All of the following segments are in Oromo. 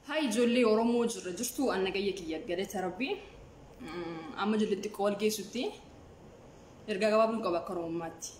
Haa ijoollee Oromoo jirra jirtu anna gayya kiyya galata rabbii amma ijoollee xiqqoo wal geessutti ergaa gabaabduu qaba akka Oromummaatti.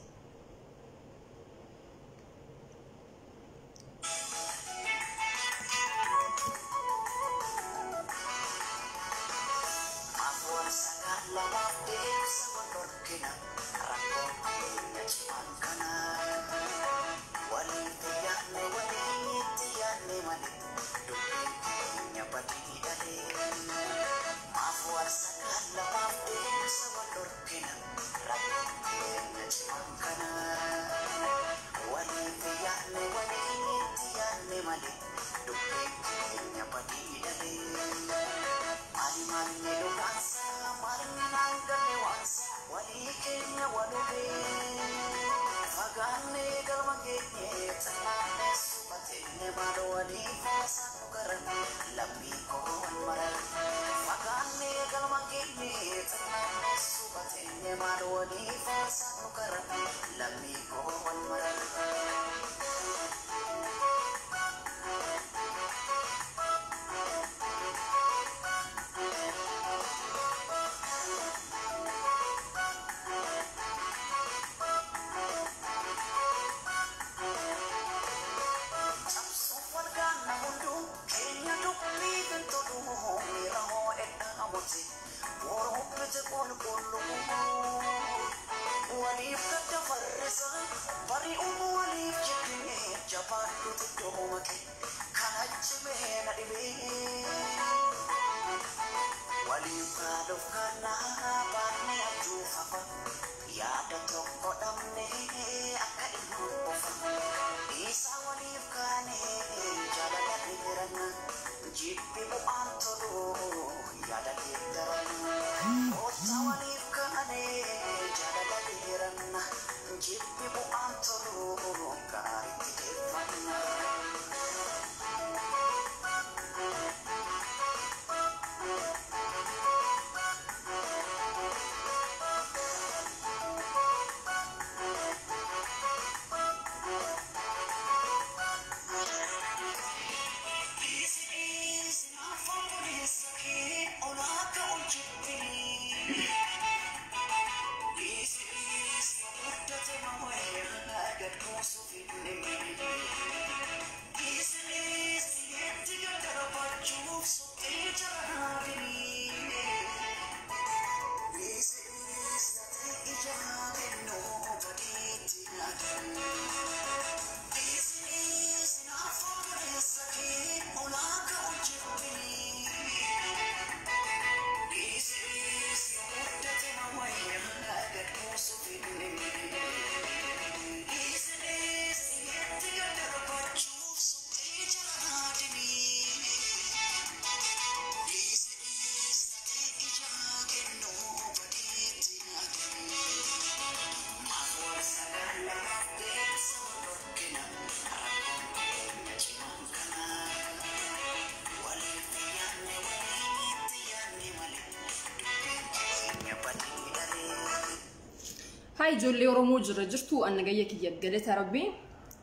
Haa ijoollee Oromoo jirra jirtu anna gayya kiyya galata rabbii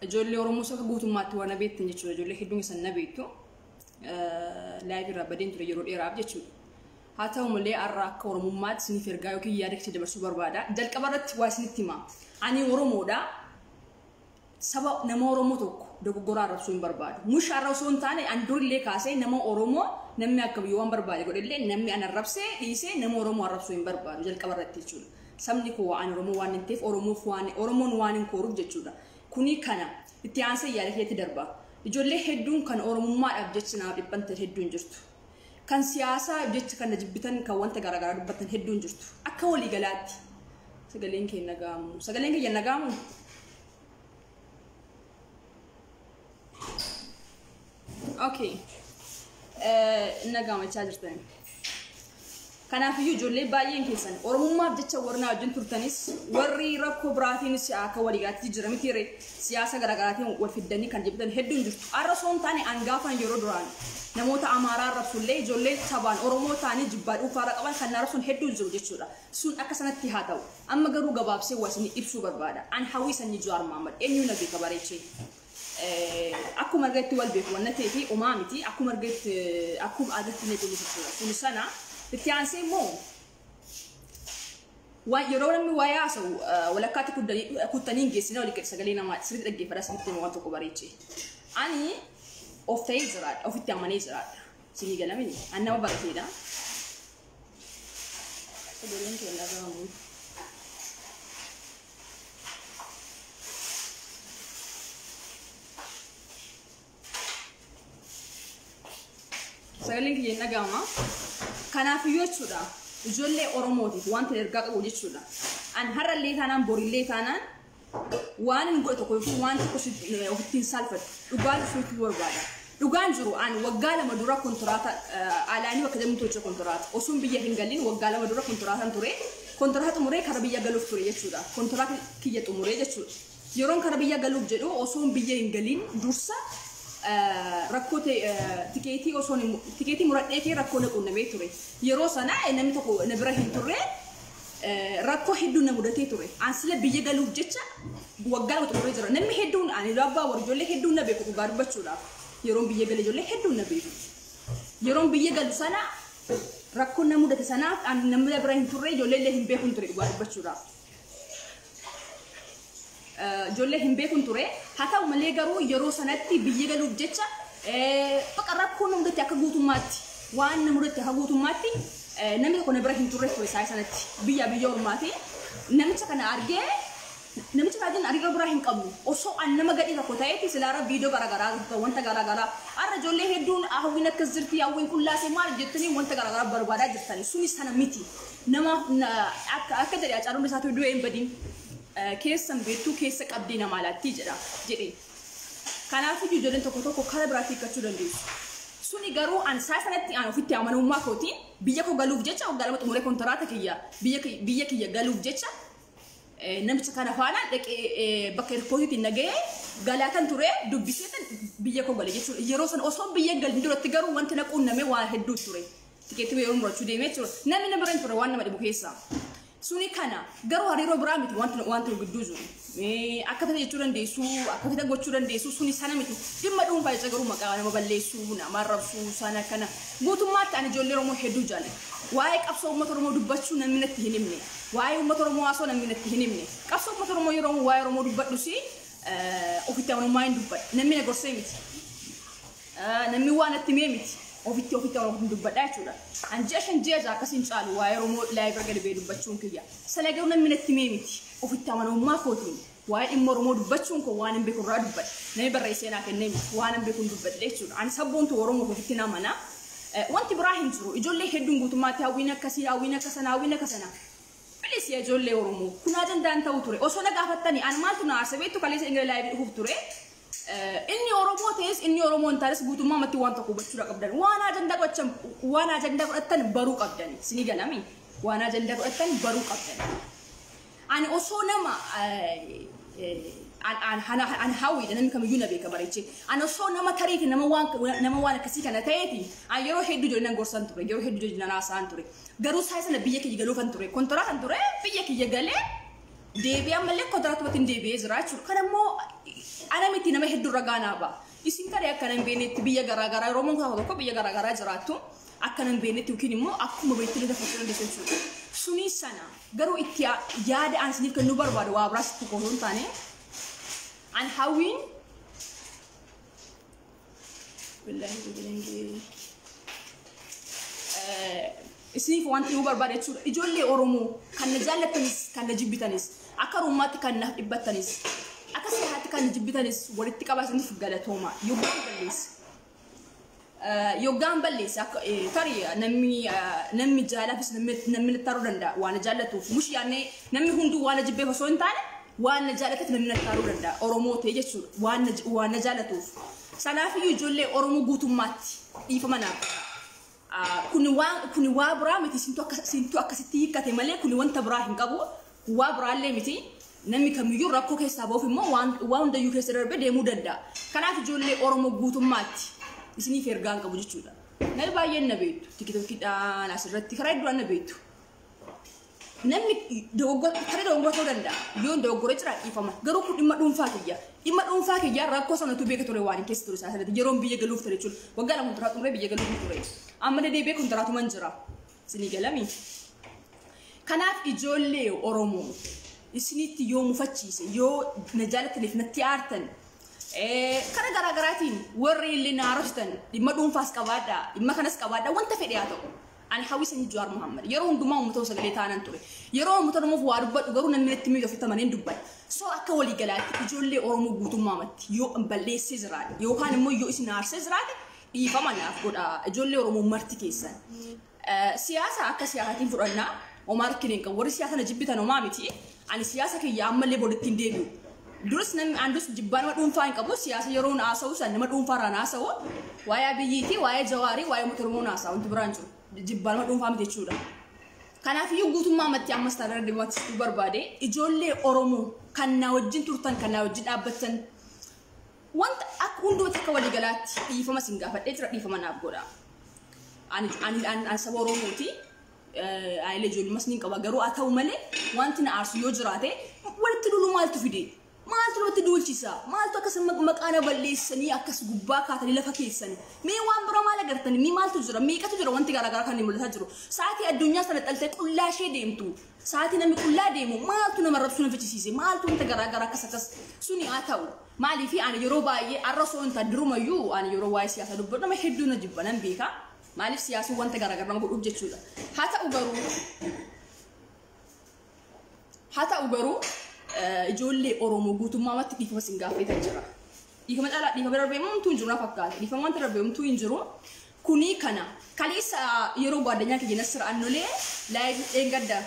ijoollee Oromoo saka guutummaatti waan beektan jechuudha ijoollee hedduun isaan na beektu live irraa badeen ture yeroo dheeraaf jechuudha. Haa ta'u malee har'a akka Oromummaatti isiniif ergaa yookiin yaada keessa dabarsuu barbaada. Jalqaba irratti waa isinitti hima. Ani Oromoodha. Saba nama Oromoo tokko dogoggora arrabsuu hin barbaadu. Mush arrabsuu hin taane an durillee kaasee nama Oromoo namni akka biyyoo waan barbaade godhellee namni an arrabsee dhiisee nama Oromoo arrabsuu hin barbaadu jalqaba irratti jechuudha. Sabni koo waan Oromoo waan hin ta'eef Oromoof waan Oromoon waan hin kooruuf jechuudha. Kuni kana itti aansee yaada keetti darba. Ijoollee hedduun kan Oromummaadhaaf jecha naaf dhiphantan hedduun jirtu. Kan siyaasaa jecha kan jibbitan kan wanta garaagaraa dubbatan hedduun jirtu. Akka waliigalaatti sagaleen kee nagaamu. Sagaleen kee nagaamu. Okay. Nagaamachaa jirtani. Kanaafiyyuu ijoollee baay'een keessan Oromummaaf jecha warra wajjin turtanis warri rakkoo biraatiinis akka waliigalaatti jira miti ree siyaasa garaagaraatiin wal fiddanii kan jibbitan hedduun jirtu. Har'a osoo hin taane an gaafan yeroo duraan namoota Amaaraa arrabsullee ijoollee sabaan Oromoo ta'anii jibbaa dhuunfaarra qaban kan arrabsuun hedduun jiru jechuudha. Sun akka sanatti haa ta'u. Amma garuu gabaabsee waa isinii ibsuu barbaada. An hawwii sanyii Jawaar Mohaammed eenyu na beeka bareechee. Akkuma argetti wal beeku waan ta'eef homaa miti akkuma argetti akkuma aadaatti ni jechuudha. Sun sana itti aansee immoo waan yeroo namni waa haasa'u walakkaatti kuttanii hin geessine walii gadi sagalee namaa sirriitti dhaggeeffadhaa sirriitti waan tokko bareechee. Ani of ta'ee jiraadha ofitti amanee jiraadha. Sinii galamini an nama barateedha. Sagaleen kee dhaga'amu. Sagaleen kiyya hin dhaga'ama. Kanaafiyyuu jechuudha ijoollee Oromootiif wanta ergaa qabu jechuudha. An har'allee taanaan borillee taanaan waan hin godhe tokko yookiin waan tokko ofitti hin saalfadhu. Dhugaan ofitti barbaada. Dhugaan jiru an waggaa 2 dura kontiraata alaanii bakka jedhamu tolche kontiraata. Osoon biyya hin galin waggaa 2 dura kontiraataan ture. Kontiraata xumuree kara biyya galuuf ture jechuudha. Kontiraata kiyya xumuree jechuudha. Yeroon kara biyya galuuf jedhu osoon biyya hin galin dursa rakkoo tikeetii osoon tikeetii muradhee kee rakkoo na qunnamee ture. Yeroo sana namni tokko na bira hin turre rakkoo hedduu na mudatee ture. An sila biyya galuuf jecha waggaa 2 xumuree jira. Namni hedduun ani abbaa warra ijoollee hedduun na beeku dhugaa dubbachuudhaaf. Yeroon biyya gale ijoollee hedduun na beeku. Yeroon biyya galu sana rakkoo na mudate sanaaf ani namni bira hin turre ijoollee illee hin beekun ture dhugaa dubbachuudhaaf. Ijoollee hin beekun ture. Haa ta'u malee garuu yeroo sanatti biyya galuuf jecha bakka rakkoo na mudate akka guutummaatti waan na mudate akka guutummaatti namni tokko na bira hin turre ture isaa sanatti biyya biyya ormaati. Namicha kana argee namicha kana hariiroo biraa hin qabnu. Osoo an nama gadhii tokko ta'eeti silaara viidiyoo garaagaraa wanta garaagaraa har'a ijoollee hedduun hawwiin akkas jirti hawwiin qullaasee maal jettanii wanta garaagaraa barbaadaa jirtani. Sunis sana miti. Nama akka jedhe Hacaaluun isaatu du'ee hin badin. Keessan beektuu keessa qabdee namaa laatti jedha jedhee. Kanaafuu ijoolleen tokko tokko karaa biraatti hiikkachuu dandeessu. Suni garuu an saa sanatti an ofitti amanamummaa kootiin biyya koo galuuf jecha waggaa 2 xumuree kontiraata kiyya biyya kiyya galuuf jecha namicha kana faana dhaqee bakka eerpoortiitti nagahee galaatan ture dubbisee biyya koo gale jechuudha. Yeroo sana osoo biyya galin duratti garuu wanti na quunname waan hedduu ture. Tikeetii yeroo murachuu deemee ture. Namni na bira hin ture waan nama dhibu keessaa. Suni kana garuu hariiroo biraa miti wanti gidduu jiru. Akka fedhe jechuu dandeessu, akka fedhe gochuu dandeessu suni sana miti. Dhimma dhuunfaa jecha garuu maqaa nama balleessuu, nama arrabsuu sana kana. Guutummaatti ani ijoollee Oromoo hedduu jaalladha. Waa'ee qabsoo uummata Oromoo dubbachuu namni natti hin himne. Waa'ee uummata Oromoo haasoo namni natti hin himne. Qabsoo uummata Oromoo yeroo waa'ee Oromoo dubbadhus ofitti amanamummaa hin dubbadhu. Namni na gorsee miti. Namni waan natti himee miti. Ofitti amanamummaa dubbadha jechuudha. An ji'a 5 ji'a 6 akkasiin caalu waa'ee Oromoo laayivii gadi ba'ee dubbachuun kiyya. Sana garuu namni natti himee miti. Ofitti amanamummaa kootiin waa'ee dhimma Oromoo dubbachuun koo waan hin beeku irraa dubbadha. Namni barreessee naa kennee miti. Waan hin beeku hin dubbadhe jechuudha. Ani sabboontu Oromoo ofitti na amana. Wanti biraa hin jiru. Ijoollee hedduun guutummaatti hawwiin akkasii, hawwiin akka sanaa, hawwiin akka sanaa. Bilis yaa ijoollee Oromoo. Kun ajandaan ta'u ture. Osoo na gaafattanii an maaltu na aarsa beektu kaleessa Ingila laayivii dhufuuf ture. Inni Oromoo ta'es inni Oromoo hin taanes guutummaa ammatti waan tokko hubachuu qabdan. Waan ajandaa godhachan waan ajandaa godhattan baruu qabdan. Sinii galami. Waan ajandaa godhattan baruu qabdan. Ani osoo nama an hawwiidha namni kamiyyuu na beeka bareechee. Ani osoo nama tariiti nama waan akkasii kana ta'eeti an yeroo hedduu ijoollee nan gorsan ture yeroo hedduu ijoollee nan haasa'an ture. Garuu saa sana biyya kiyya galuufan ture. Kontiraatan ture biyya kiyya galee deebi'ee ammallee kontiraatumatti hin deebi'ee jira jechuudha. Kana immoo ana miti nama hedduu ragaa naa ba'a. Isin tarii akkana hin beeknetti biyya garaagaraa yeroo Oromoon tokko biyya garaagaraa jiraattu akkana hin beeknetti yookiin immoo akkuma beektu lafa dandeessu jechuudha. Suni sana garuu itti yaada an isiniif kennuu barbaadu waa biraas tokko osoo hin taane an hawwiin Wallaahi bilbileen isiniif wanti nu barbaade jechuudha. Ijoollee Oromoo kan na jaallattanis kan na jibbitanis akka Oromummaatti kan naaf dhibbattanis akka siyaasaatti kan na jibbitanis walitti qabaa isiniif galatooma. Yoggaan balleessa. Yoggaan balleessa akka tarii namni jaalaafis namni natti taaruu danda'a waan na jaallatuuf. Mush yaannee namni hunduu waan na jibbeef osoo hin taane waan na jaallateef namni natti taaruu danda'a. Oromoo ta'e jechuudha waan na jaallatuuf. Sanaafiyyuu ijoollee Oromoo guutummaatti dhiifama naaf godha. Kuni waa biraa miti, sintu akkasitti hiikkate malee kuni wanta biraa hin qabu. Waa biraallee miti. Namni kamiyyuu rakkoo keessaa ba'uuf immoo waan hundayyuu keessa darbee deemuu danda'a. Kanaaf ijoollee Oromoo guutummaatti isiniif ergaan qabu jechuudha. Namni baay'een na beektu. Tikitookiidhaan asirratti karaa hedduudhaan na beektu. Namni karaa dogoggora ta'uu danda'a. Yoo dogoggora jira dhiifama. Garuu kun dhimma dhuunfaa kiyya. Dhimma dhuunfaa kiyya rakkoo sanatu beeka ture waan keessa ture isaa sanatti yeroon biyya galuuf ture jechuudha. Waggaa 2 kontiraa xumuree biyya galuuf ture. Amma deddeebi'ee kontiraatuman jira. Isinii galami. Kanaaf ijoollee Oromoo isinitti yoo mufachiise yoo na jaalataniif natti aartan karaa garaa garaatiin warri illee na arrabsitan dhimma dhuunfaas qabaadhaa dhimma kanas qabaadhaa wanta fedhe haa ta'u. Ani Hawwii Sanyii Jawaar Muhammad yeroo hundumaa uummata sagalee taanan ture. Yeroo uummata Oromoof waa dubbadhu garuu namni natti miidhu ofitti amaneen dubbadha. So akka waliigalaatti ijoollee Oromoo guutummaamatti yoo balleessee jiraate yookaan immoo yoo isin aarsee jiraate dhiifama naaf godha ijoollee Oromoo marti keessan. Siyaasa akka siyaasaatiin fudhannaa homaa rakkina hin qabu. Warri siyaasa na jibbitan homaa miti. Ani siyaasa kiyya ammallee boodatti hin deebi'u. Duris namni andus jibbaa nama dhuunfaa hin qabu. Siyaasa yeroo haasa'u san nama dhuunfaarraan haasa'u. Waa'ee Abiyyiitii, waa'ee Jawaarii, waa'ee uummata Oromoo haasa'u wanti biraan jiru. Jibbaa nama dhuunfaa miti jechuudha. Kanaafiyyuu guutummaa ammatti ammas taanaan deematti barbaade ijoollee Oromoo kan na wajjin turtan kan na wajjin dhaabbattan wanta akka hundumatti akka waliigalaatti dhiifama sin gaafadhee jira dhiifama naaf godha. Ani saba Oromooti. Ani ijoollummas ni qaba garuu haa ta'u malee wanti na aarsu yoo jiraate walitti duuluu maaltu fide? Maaltu namatti duulchisa? Maaltu akkas maqaa na balleessanii akkas gubbaa kaatanii lafa keessanii? Mee waan biraa maal agartanii? Mee maaltu jira? Meeqatu jira wanti garaagaraa kan mul'ataa jiru? Sa'aatii addunyaa sana dhaltee qullaa ishee deemtu. Sa'aatii namni qullaa deemu maaltu nama rabsuu na fichisiise? Maaltu wanta garaagaraa akkas akkas suni haa ta'u? Maaliif ani yeroo baay'ee arra osoo hin taane durumayyuu ani yeroo waa'ee siyaasaa dubbadhu nama hedduu na jibba nan beeka. Maaliif siyaasni wanta garaagaraa nama godhuuf jechuudha. Haa ta'u garuu ijoollee Oromoo guutummaamatti dhiifama sin gaafatan jira. Dhiifama caalaa dhiifama darbee homtuu hin jiru na fakkaata. Dhiifama wanta darbee homtuu hin jiru. Kuni kana kaleessa yeroo gwaaddanyaa kiyya Nasir Annolee live dheengadda.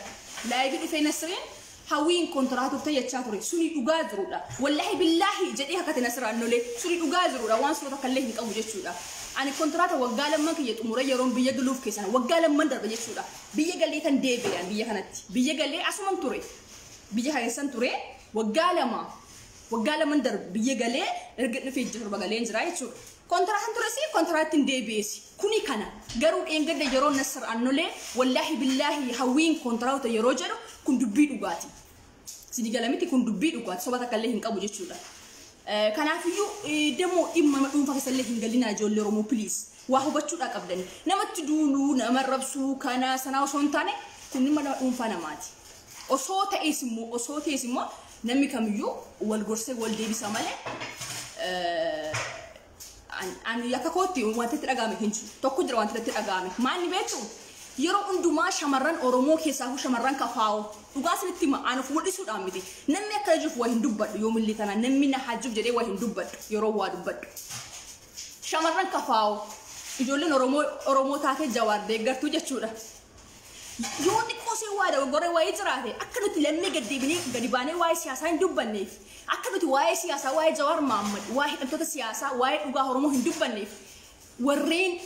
Live dhufee Nasiriin Hawwiin kontiraatuuf tayyachaa ture. Suni dhugaa jirudha. Wallaahi billaahi jedhee hakate Nasir Annolee suni dhugaa jirudha. Waan suuraa takka illee hin qabu jechuudha. Ani kontiraata waggaa 2 kiyya xumuree yeroon biyya galuuf keessan waggaa 2 darbe jechuudha. Biyya galee tan deebi'an biyya kanatti. Biyya galee asuman ture. Biyya keessan ture waggaa 2 waggaa 2 darbe biyya galee erga dhufee jiru torba galee jira jechuudha. Kontiraataan ture si kontiraatti hin deebi'eesi. Kuni kana garuu dheengadda yeroo Nasir Annolee wallaahi billaahi Hawwiin kontiraata yeroo jedhu kun dubbii dhugaati. Sini galamiti kun dubbii dhugaati soba takka illee hin qabu jechuudha. Kanaafiyyuu demoo dhimma dhuunfaa keessa illee hin galinaa ijoollee Oromoo please. Waa hubachuudhaa qabdani. Namatti duuluu nama rabsuu kana sanaa osoo hin taane kun dhimma dhuunfaa namaati. Osoo ta'es immoo namni kamiyyuu wal gorsee wal deebisa malee ani akka kootti wanti itti dhagahame hin jiru. Tokko jira wanti itti dhagahame. Maalni beektu? Yeroo hundumaa shamarran Oromoo keessaa shamarran kafaa'oo dhugaa isinitti hima ani of mul'isuudhaan miti. Namni akka jiruuf waa hin dubbadhu yoomillee tana namni na hajjuuf jedhee waa hin dubbadhu yeroo waa dubbadhu. Shamarran kafaa'oo ijoolleen Oromoo taatee Jawaar deeggartuu jechuudha. Yoo xiqqoo ishee waa dogoggoree waa'ee jiraate akka nuti lammii gad deebinee gadi baanee waa'ee siyaasaa hin dubbanneef akka nuti waa'ee siyaasaa waa'ee Jawaar Mohammad waa'ee hidhamtoota siyaasaa waa'ee dhugaa Oromoo hin dubbanneef warreen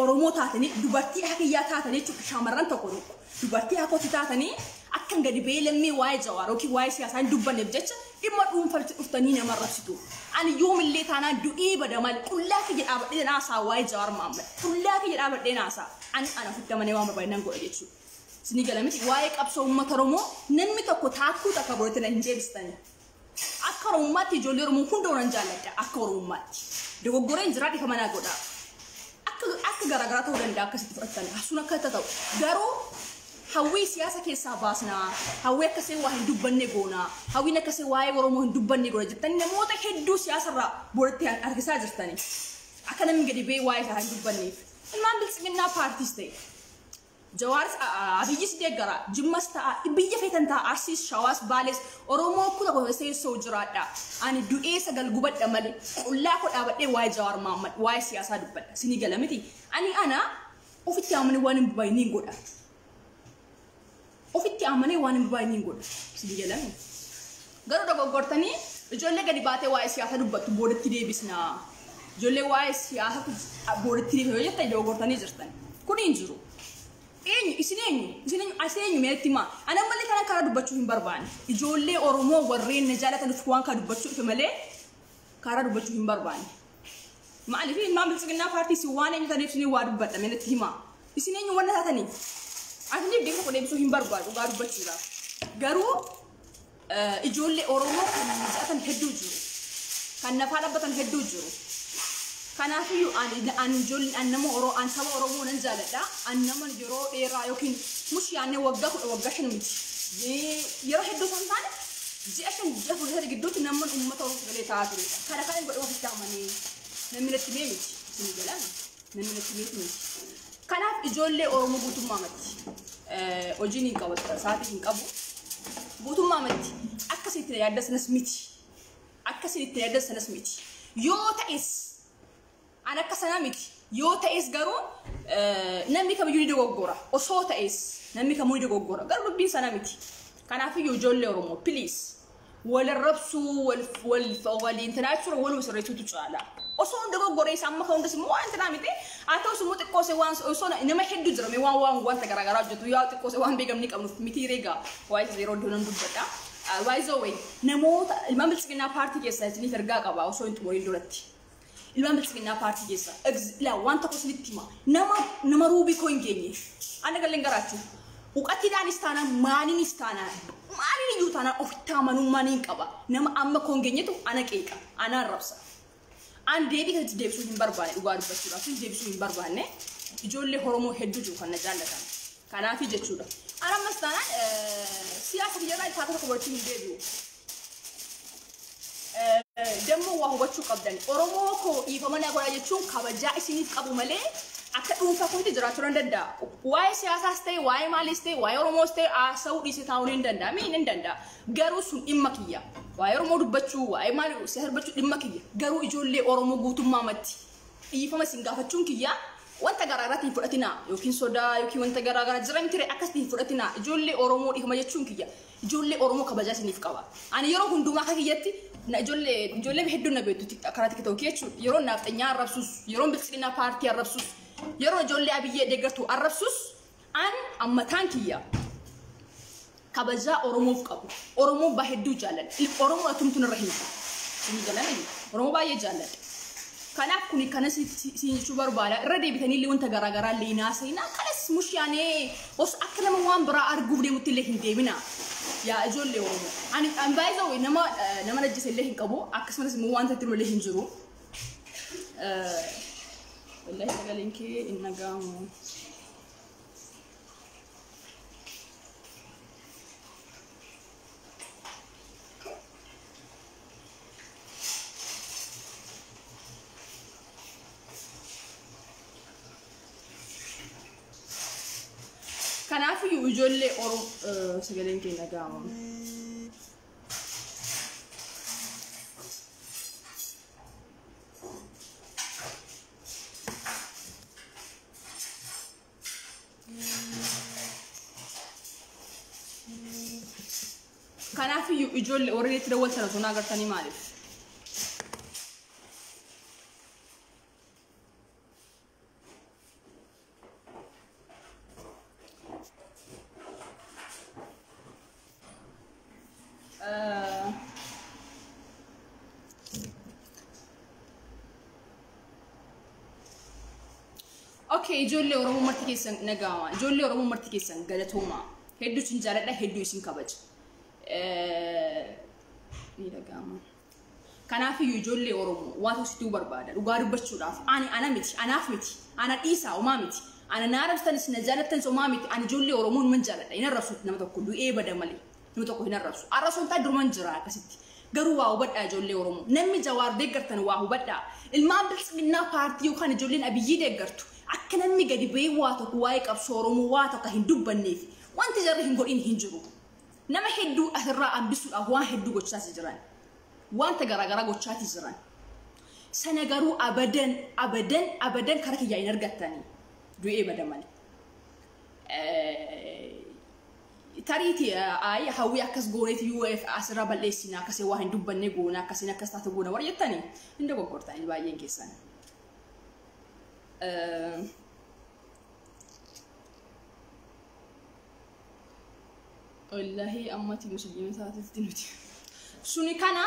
Oromoo taatanii dubartii hakiyyaa taatanii jechuudha shamarran tokko tokko dubartii hakooti taatanii akka gadi ba'ee lammii waa'ee Jawaar yookiin waa'ee siyaasaa hin dubbanneef jecha dhimma dhuunfatti dhuftanii nama arrabsitu. Ani yoomillee taanaan du'ii bada malee qullaa kiyya dhaabadhee naasaa waa'ee Jawaar Mohammad qullaa kiyya dhaabadhee naasaa ani ana ofitti amanee waan barbaade nan godha jechuudha. Isinii gala miti waa'ee qabsoo uummata Oromoo namni tokko taakkuu takka boodatti na hin deebistani. Akka Oromummaatti ijoollee Oromoo hunda nan jaalladha akka Oromummaatti. Dogoggoreen jira dhiifama naa godha. Akka garaagaraa ta'uu danda'a akkasitti fudhattan sun akka ta'u garuu Hawwii siyaasa keessaa baasnaa hawwii akkasii waa hin dubbanne goonaa hawwiin akkasii waa'ee Oromoo hin dubbanne goona jettanii namoota hedduu siyaasarraa boodatti harkisaa jirtani. Akka namni gadi ba'ee waa'ee isaa hin dubbanneef. Ilmaan biltsiginnaa paartiis ta'e. Jawaaris Abiyyis deeggara, Jimmas ta'a, biyya feetan ta'a, Arsiis, Shawaas, Baalees, Oromoo kuta gosa seessoo jiraadha. Ani du'ee sagal gubadha malee qullaa koo dhaabadhee waa'ee Jawaar Mahaammad, waa'ee siyaasaa dubbadha. Sinii gala miti. Ani ana ofitti amanee waan hin baay'iniin godha. Ofitti amanee waan hin baay'iniin godha. Sinii gala miti. Garuu dogoggortanii ijoollee gadi baatee waa'ee siyaasaa dubbattu boodatti deebisna. Ijoollee waa'ee siyaasaa boodatti deebisna yoo jettan dogoggortanii jirtan. Kun hin jiru. Eenyu isin eenyu isin eenyu as eenyu meetti maa ana malee kana karaa dubbachuu hin barbaanne. Ijoollee Oromoo warreen na jaalataniif waan kana dubbachuu dhufe malee karaa dubbachuu hin barbaanne. Maaliif ilmaan biltsiginnaa paartii isin waan eenyu taniif isin waa dubbadha meetti himaa. Isin eenyu wanna taataniif. Asiniif deemsa kun deebisuu hin barbaadu dhugaa dubbachuudhaaf. Garuu ijoollee Oromoo kan na jaalatan hedduu jiru. Kan nafaa dhaabbatan hedduu jiru. Kanaafiyyuu ani ijoollee ani nama Oromoo ani saba Oromoo nan jaaladha. Ani nama yeroo dheeraa yookiin mush yaannee waggaa 10 waggaa 5 miti. Yeroo hedduu osoo hin taane ji'a 5 ji'a 13 gidduutti namni uummata Oromoo sagalee ta'aa turedha. Kana kan godhu ofitti amanee namni natti himee miti. Isin jalaan namni natti himee miti. Kanaaf ijoollee Oromoo guutummaa matti hojiin hin qabu sa'aatii hin qabu guutummaa matti akkasitti yaadda sanas miti. Akkasitti yaadda sanas miti. Yoo ta'es an akka sana miti. Yoo ta'es garuu namni kamiyyuu ni dogoggora. Osoo ta'es namni kamuu ni dogoggora. Garuu dubbiin sana miti. Kanaafiyyuu ijoollee Oromoo please wal arrabsuu wal intinaa waluma sirreessuutu caala. Osoo hin dogoggoree isa amma kan hundas immoo waan intinaa miti. Haa ta'us immoo xiqqoose waan osoo nama hedduu jira waan waan wanta garaagaraa hojjetu yaa xiqqoose waan beekamni qabnuuf miti reegaa waa'ee isa yeroo iddoo nan dubbadha. By the way namoota ilmaan biltsiginnaa paartii keessaa isiniif ergaa qaba osoo hin xumuriin duratti. Ilmaan biltsiginnaa paartii keessa ilaa waan tokko isinitti hima. Nama ruubii koo hin geenye. Ana galleen garaachuu. Uqatiidhaanis taanaan maaliinis taanaan maaliin iyyuu taanaan ofitti amanummaa niin qaba. Nama amma koo hin geenyetu ana qeeqa. Ana arrabsa. An deebii kanatti deebisuu hin barbaanne dhugaa dubbachuudhaaf deebisuu hin barbaanne. Ijoollee Oromoo hedduu jiru kan na jaallatan. Kanaafi jechuudha. An ammas taanaan siyaasa biyyarraa taatota tokko wajjin hin deebi'u. Dammoo waa hubachuu qabdan. Oromoo koo dhiifama na godhaa jechuun kabajaa isiniif qabu malee akka dhuunfaa kootti jiraachuu nan danda'a. Waa'ee siyaasaas ta'e, waa'ee maaliis ta'e, waa'ee Oromoos ta'e haasa'uu dhiisee taa'uu ni danda'a. Mii ni danda'a. Garuu sun dhimma kiyya. Waa'ee Oromoo dubbachuu, waa'ee maalii siyaasa dubbachuu dhimma kiyya. Garuu ijoollee Oromoo guutummaa matti dhiifama isin gaafachuun kiyya wanta garaagaraatti hin fudhatinaa yookiin sodaa yookiin wanta garaagaraa jira miti akkasitti hin fudhatinaa. Ijoollee Oromoo dhiifama jechuun kiyya. Ijoollee Oromoo kabajaa isiniif qaba. Ani yeroo hundumaa akka kiyyatti na ijoollee hedduun na beektu karaa tiktookii jechuudha. Yeroo naafxanyaa arrabsus, yeroo biltsiginnaa paartii arrabsus, yeroo ijoollee Abiyyee deeggartu arrabsus, an ammataan kiyya kabajaa Oromoof qabu. Oromoo baa hedduu jaalladha. Oromoo atumtu narra hin jiru. Isin jaalladha. Oromoo baay'ee jaalladha. Kanaaf kuni kana siin jechuu barbaada. Irra deebitanii illee wanta garaagaraa illee hin haasa'inaa. Kanas mushaanee osoo akka nama waan biraa arguuf deemutti illee hin deebinaa. Yaa ijoollee Oromoo. Ani an baay'ee nama nama najjise illee hin qabu. Akkasumas immoo wanta itti illee hin jiru. Wallahi sagaleen kee hin dhaga'amu. Kanaafiyyuu ijoollee Oromoo sagaleen kee hin dhaga'amu. Kanaafiyyuu ijoollee warreen itti dawwaltan osoo na agartanii maaliif? Okay, ijoollee Oromoo marti keessan nagaama. Ijoollee Oromoo marti keessan galatooma. Hedduu isin jaalladha, hedduu isin kabaja. Ni dhaga'ama. Kanaafiyyuu ijoollee Oromoo waan tokko sitti barbaada. Dhugaa dubbachuudhaaf ani ana miti, anaaf miti, ana dhiisaa homaa miti. Ana na arrabsanis na jaallattanis homaa miti. Ani ijoollee Oromoo numan jaalladha. Hin arrabsu nama tokko du'ee bada malee. Nama tokko hin arrabsu. Arrabsuun ta'a duruman jira akkasitti. Garuu waa hubadhaa ijoollee Oromoo. Namni Jawaar deeggartan waa hubadhaa. Ilmaan biltsiginnaa paartii yookaan ijoolleen Abiyyii deeggartu. Akka namni gadi ba'ee waa tokko waa'ee qabsoo Oromoo waa tokko hin dubbanneef wanti jarri hin godhin hin jiru. Nama hedduu asirraa hambisuudhaaf waan hedduu gochaati jiran. Wanta garaagaraa gochaati jiran. Sana garuu abadan abadan abadan karaa kiyyaa hin argattanii. Du'ee bada malee. Tariiti ayi hawwii akkas gooneeti UF asirraa balleessina akkasii waa hin dubbanne goona akkasiin akkas taate goona warra jettanii hin dogoggortanii baay'een keessan. Wallaahi ammatti musliima taatetti nuti. Suni kana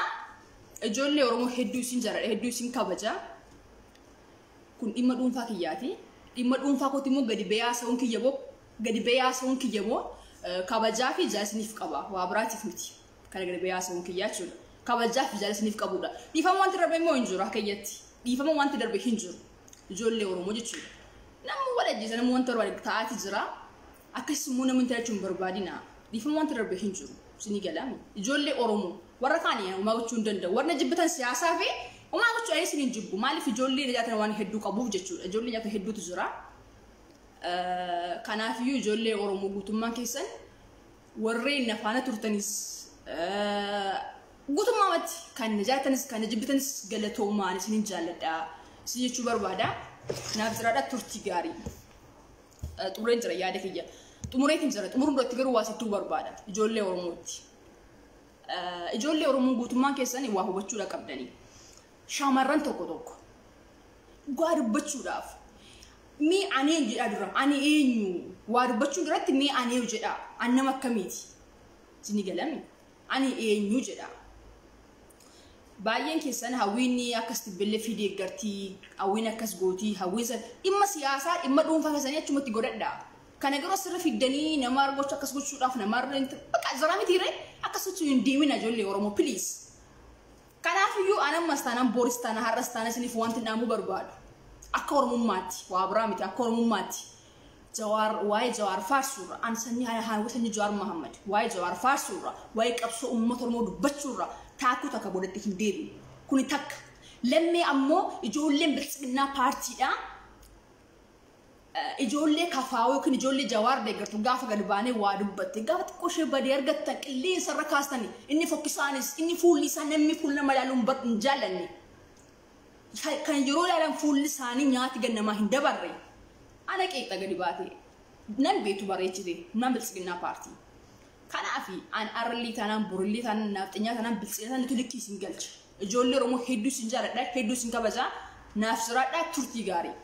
ijoollee Oromoo hedduu isin jaalladha hedduu isin kabaja. Kun dhimma dhuunfaa kiyyaati. Dhimma dhuunfaa kooti immoo gadi ba'ee haasa'uun kiyya boo gadi ba'ee haasa'uun kiyya boo kabajaa fi jaalala isiniif qaba. Waa biraatiif miti. Kana gadi ba'ee haasa'uun kiyyaa jechuudha. Kabajaa fi jaalala isiniif qabudha. Dhiifama wanti darbe immoo hin jiru akka kiyyatti. Dhiifama wanti darbe hin jiru. Ijoollee Oromoo jechuudha. Namni wal ajjeesa namni wanta barbaade ta'aati jira. Akkasumas immoo namni intala jechuun barbaadina. Dhiifama wanti darbe hin jiru. Isinii galaami. Ijoollee Oromoo warra kaanii homaa gochuu hin danda'u. Warra jibbitan siyaasaa fi homaa gochuu anis hin jibbu. Maaliif ijoollee nyaatan waan hedduu qabuuf jechuudha. Ijoollee nyaata hedduutu jira. Kanaafiyyuu ijoollee Oromoo guutummaan keessan warreen na faana turtanis guutummaamatti kan na jaallatanis kan na jibbitanis galatoomaan isinin jaalladha. Isin jechuu barbaada. Naaf jiraadha turtii gaarii. Xumureen jira yaada kiyya. Xumureetiin jira. Xumuruun duratti garuu waa sittuu barbaada. Ijoollee Oromootti. Ijoollee Oromoo guutummaan keessan waa hubachuudha qabdanii. Shamarran tokko tokko dhugaa dubbachuudhaaf mee ani eenyu jedhaa dura ani eenyu waa dubbachuu duratti mee ani eenyu jedhaa an nama akkamiiti isinii galami ani eenyu jedhaa. Baay'een keessan hawwiin akkas tibbillee fi deeggartii hawwiin akkas gootii hawwiin san dhimma siyaasaa dhimma dhuunfaa keessanii achumatti godhadhaa. Kana garuu asirra fiddanii nama argachuu akkas gochuudhaaf nama argachuu bakka jara mitiiree akkas gochuu hin deemina ijoollee Oromoo please. Kanaafiyyuu an ammas taanaan booris taanaan har'as taanaan isiniif wanti dhaamuu barbaadu. Akka Oromummaatti waa biraa miti akka Oromummaatti Jawaar waa'ee Jawaar faarsuurra an sanyii haa sanyii Jawaar Mahammad waa'ee Jawaar faarsuurra waa'ee qabsoo uummata Oromoo dubbachuurra taakuu takka boodatti hin deebi'u. Kuni takka. Lammee ammoo ijoolleen biltsiginnaa paartiidha. Ijoollee kafaawoo yookiin ijoollee Jawaar deeggartu gaafa gad baanee waa dubbatte gaafa xiqqoo ishee badee argattan qilleensa irra kaastani inni fokkisaanis inni fuulli isaa namni fuula nama ilaaluun hin jaallanne. Kan yeroo ilaalan fuulli isaanii nyaati gannamaa hin dabarre. Ana qeeqxa gadi baate nan beektu bareechite nan biltsiginnaa paartii. Kanaafi an arlii taanaan borillii taanaan naafxinyaa taanaan biltsiginnaa taanaan likkii isin galcha. Ijoollee Oromoo hedduu isin jaalladha hedduu isin kabajaa naaf jiraadhaa turtii gaarii.